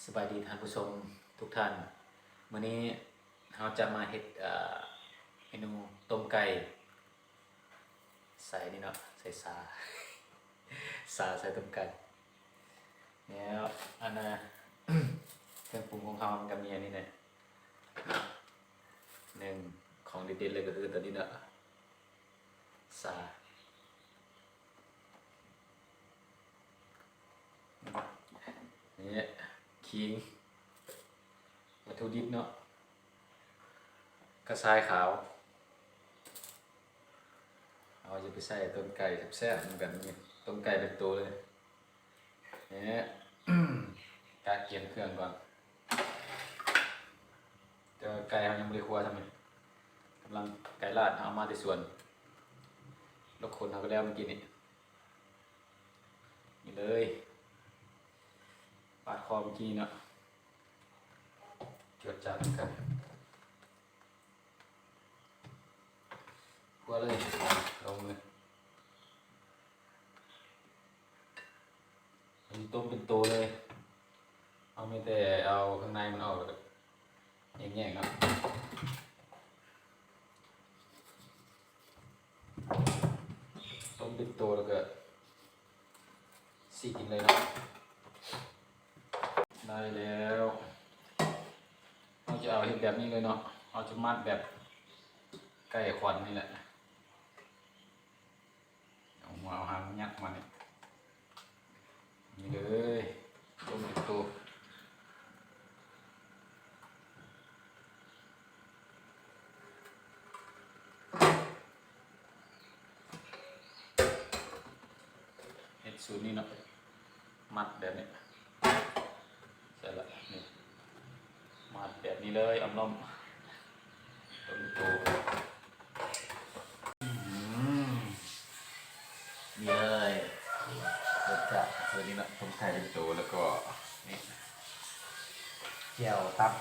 ສະບາຍດີທ່ານຜູ້ຊົມທຸກທ່ານ, ມື້ນີ້ເຮົາຈະມາເຮັດ ເອີ ເມນູຕົ້ມໄກ່ ໃສ່ນີ້ເນາະ ໃສ່ຊາ ຊາໃສ່ຕົ້ມໄກ່. ແລ້ວອັນນ່າ ເຄື່ອງປຸງຂອງເຮົາມັນກະມີອັນນີ້ແຫຼະ ໜຶ່ງ ຂອງເດັດໆເລີຍກະຄືໂຕນີ້ເນາະ ຊາ ນີ້ ຂີງ ວັດຖຸດິບເນາະ ກະຊາຍຂາວ. ເຮົາຈະໄປໃສ່ຕົ້ມໄກ່ແຊບໆນຳກັນນີ້ ຕົ້ມໄກ່ເປັນໂຕເລີຍ. ນີ້ ກະກຽມເຄື່ອງກ່ອນ ແຕ່ວ່າໄກ່ເຮົາຍັງບໍ່ໄດ້ຄົວຊ້ຳນີ້ ກຳລັງ ໄກ່ລາດເຮົາເອົາມາແຕ່ສວນ ລົກຂົນເຮົາກະແລ້ວມື້ກີ້ນີ້. ນີ້ເລີຍ ປາດຄໍມື້ກີ້ເນາະ ຈວດຈາດນຳກັນ. ຄົວເລີຍ ລົງເລີຍ ມັນຕົ້ມເປັນໂຕເລີຍ ເຮົາມີແຕ່ເອົາເຄື່ອງໃນມັນອອກ ແຍກໆເນາະ ຕົ້ມເປັນໂຕແລ້ວກະ ຊິກິນເລີຍເນາະ. ໄດ້ແລ້ວ ເຮົາຈະເອົາເຮັດແບບນີ້ເລີຍເນາະ ເຮົາຈະມັດແບບໄກ່ຂວັນນີ້ແຫຼະ ເອົາຫົວເອົາຫາງຍັດມານີ້ ນີ້ເລີຍ ຕົ້ມເປັນໂຕ. ເຮັດສູດນີ້ເນາະ ມັດແບບນີ້ ໃສ່ລະ ນີ້ ມັດແບບນີ້ເລີຍ ອ້ອມລ້ອມ ຕົ້ມເປັນໂຕ. ອືມ ນີ້ເລີຍ ລົດຈາກຄືນນີ້ເນາະ ຕົ້ມໄກ່ເປັນໂຕ ແລ້ວກໍນີ້ ແຈ່ວຕັບ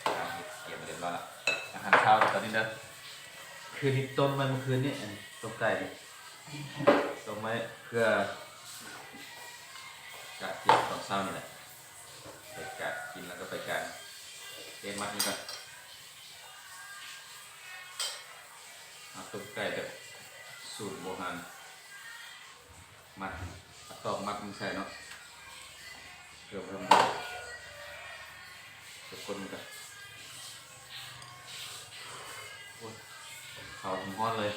ເຮົາເຮັດກຽມໄປຮຽບຮ້ອຍລະ ອາຫານເຊົ້າຕອນນີ້ເດີ ຄືນນີ້ຕົ້ມໄວ້ມື້ຄືນນີ້ ຕົ້ມໄກ່ນີ້ ຕົ້ມໄວ້ເພື່ອກະກິນຕອນເຊົ້ານີ້ແຫຼະ ໄປກະກິນແລ້ວກະໄປການ ເຮັດມັດນີ້ກ່ອນ. ເອົາຕົ້ມໄກ່ແບບສູດໂບຮານ ມັດ ເອົາຕອກມັດມັນໃສ່ເນາະ ເພື່ອບໍ່ໃຫ້ມັນ ທຸກຄົນມັນກະ ໂອ້ຍ ເຂົ້າຮ້ອນເລີຍ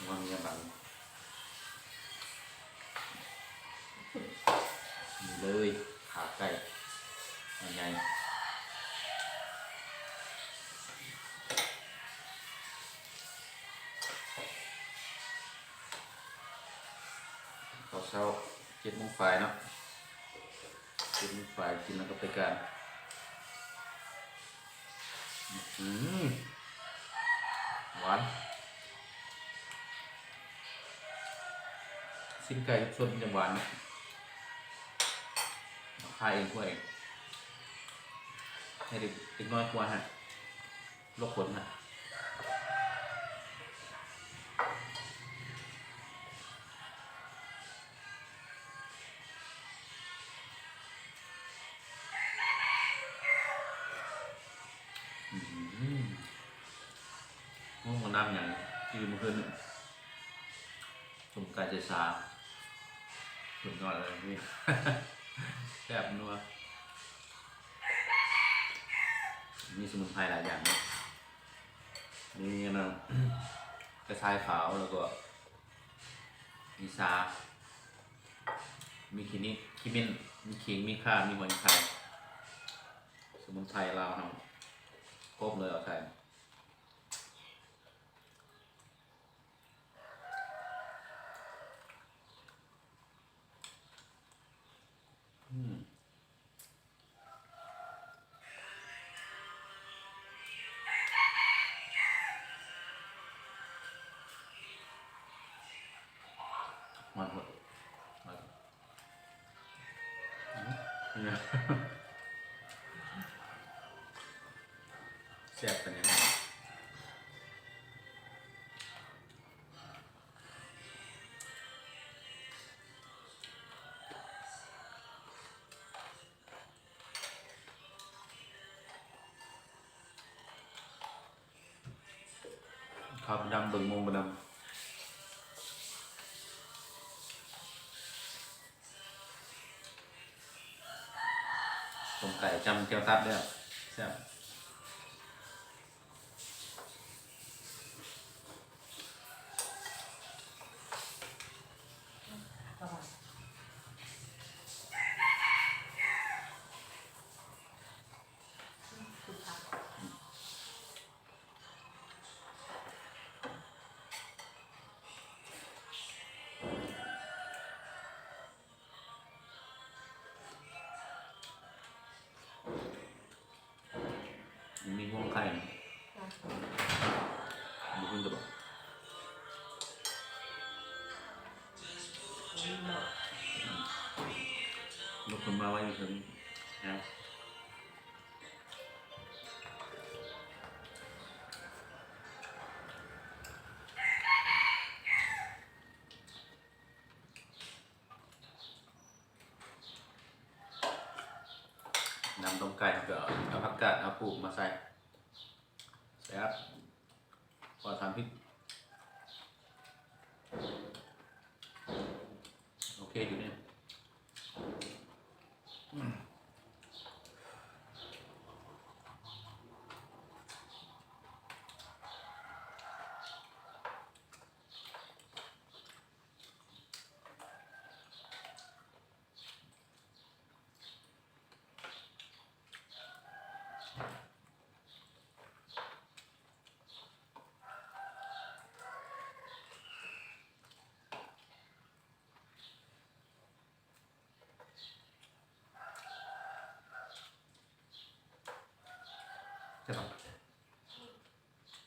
ຮ້ອນເມຍບັງ. ນີ້ເລີຍ ຂາໄກ່ໃຫຍ່ໆ ເຂົ້າເຊົ້າ ເຈັດໂມງປາຍເນາະ ເຈັດໂມງປາຍ ກິນແລ້ວກະໄປການ. ອືມ ຫວານ ຊີ້ນໄກ່ສົດໆມັນຈະຫວານເນາະ ເຮົາຂາເອງຂົ້ວເອງ ໃຫ້ເດັກ ເດັກນ້ອຍຂົ້ວໃຫ້ ລົກຂົນໃຫ້. ອືມ ໂອ້ ນ້ຳຫຍັງ ກິນມື້ຄືນນີ້ ຕົ້ມໄກ່ໃສ່ຊາ ສຸດຍອດເລີຍນີ້ ແຊບນົວ ມີສະໝຸນໄພຫຼາຍຢ່າງເນາະ ມີອັນນັ້ນ ກະຊາຍຂາວ ແລ້ວກໍມີຊາ ມີຂີ້ໜີ ຂີ້ເໝັ້ນ ມີຂີງ ມີຂ່າ ມີຫົວອີ່ໄຄ ສະໝຸນໄພລາວເຮົາ ຄົບເລີຍ ເອົາໃສ່ ອືມ ມັນຫົດ ມັນ ແຊບປານນີ້. ດຳ ເບິ່ງໂມງບໍ່ດຳ. ຕົ້ມໄກ່ຈ້ຳແຈ່ວຕັບເດີ້ ແຊບ. ມີຫ່ວງໄຂ່ນະ ບໍ່ຂຶ້ນກະບະ ລຸກຂຶ້ນມາໄວ້ຢູ່ເທິງນະ. ນ້ຳຕົ້ມໄກ່ ເຮົາກະເອົາ ເອົາຜັກກາດເຮົາປູກມາໃສ່ ແຊບ ປອດສານພິດ. ໂອເຄຢູ່ນີ້.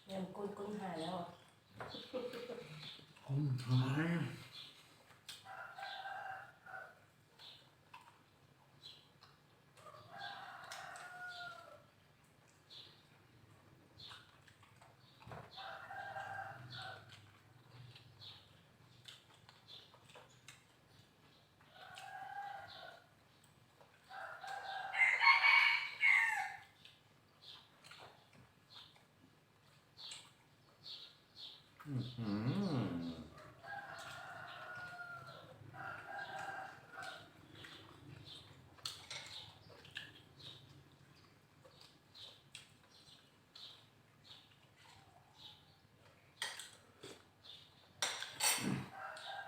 ແມ່ນກົ້ນ ກົ້ນຫາຍແລ້ວ ກົ້ນຫາຍ.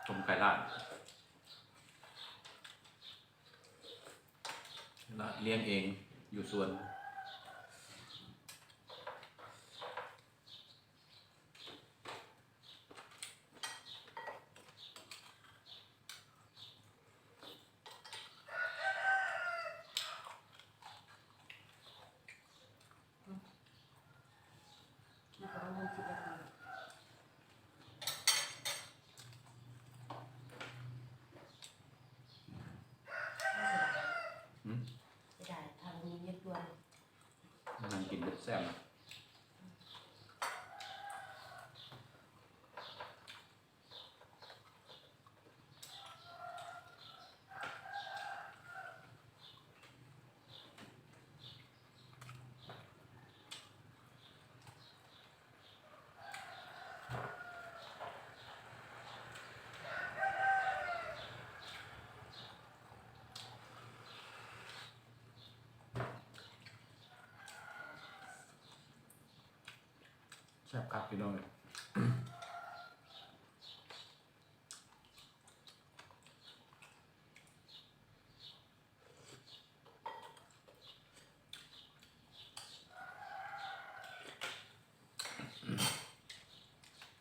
ຕົ້ມໄກ່ລາດ ລາດລ້ຽງເອງຢູ່ສວນ. ເສຍດາຍ ຖ້າບໍ່ມີວຽກດ່ວນ ນັ່ງກິນແຊບໆນະ. ແຊບຄັກພີ່ນ້ອງເອີຍ.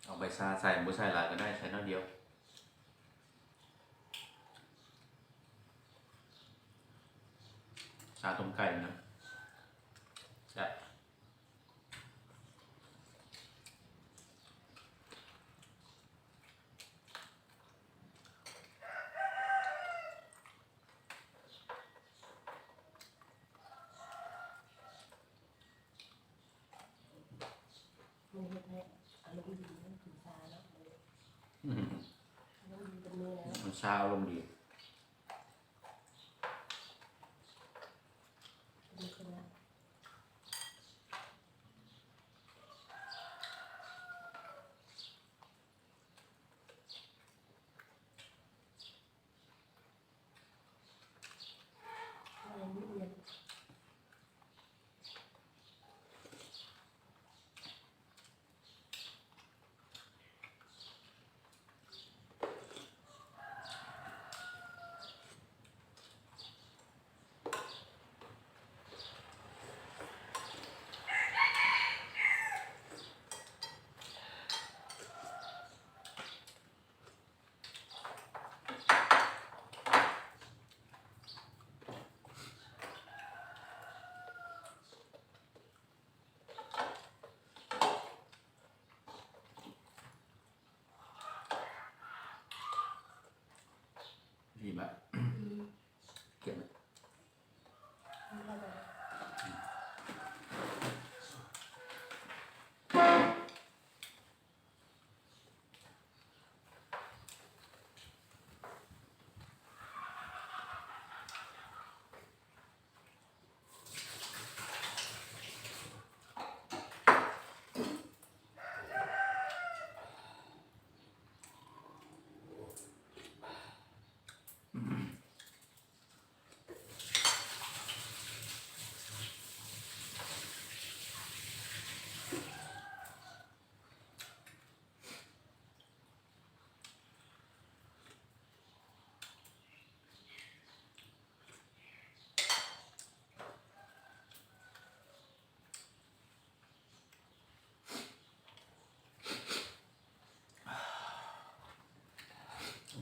ເອົາໃບຊາໃສ່ ບໍ່ໃສ່ຫຼາຍກະໄດ້ ໃສ່ໜ້ອຍດຽວ. ຊາຕົ້ມໄກ່ນະ ແຊບ. ມັນເຮັດໃຫ້ອາລົມດີເນາະ ກິນຊາເນາະ ອືມ ອາລົມດີເປັນມື້ແລ້ວ ມັນຊາອາລົມດີ ເປັນມື້ຄືນລະ.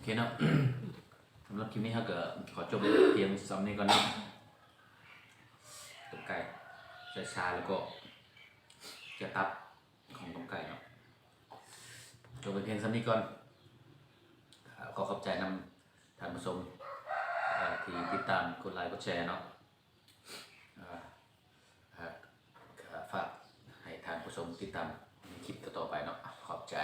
ເຄເນາະ ສຳລັບຄລິບນີ້ເຮົາກໍຂໍຈົບພຽງສ່ຳນີ້ກ່ອນເນາະ ຕົ້ມໄກ່ໃສ່ຊາ ແລ້ວກໍຈະຕັບຂອງຕົ້ມໄກ່ເນາະ ຈົບໄປພຽງສ່ຳນີ້ກ່ອນ. ຂໍຂອບໃຈນຳທ່ານຜູ້ຊົມ ເອີ່ ທີ່ຕິດຕາມ ກົດໄລ ກົດແຊເນາະ ເອີ່ ເອີ່ ກໍຝາກໃຫ້ທ່ານຜູ້ຊົມຕິດຕາມໃນຄລິບຕໍ່ໆໄປເນາະ ຂອບໃຈ.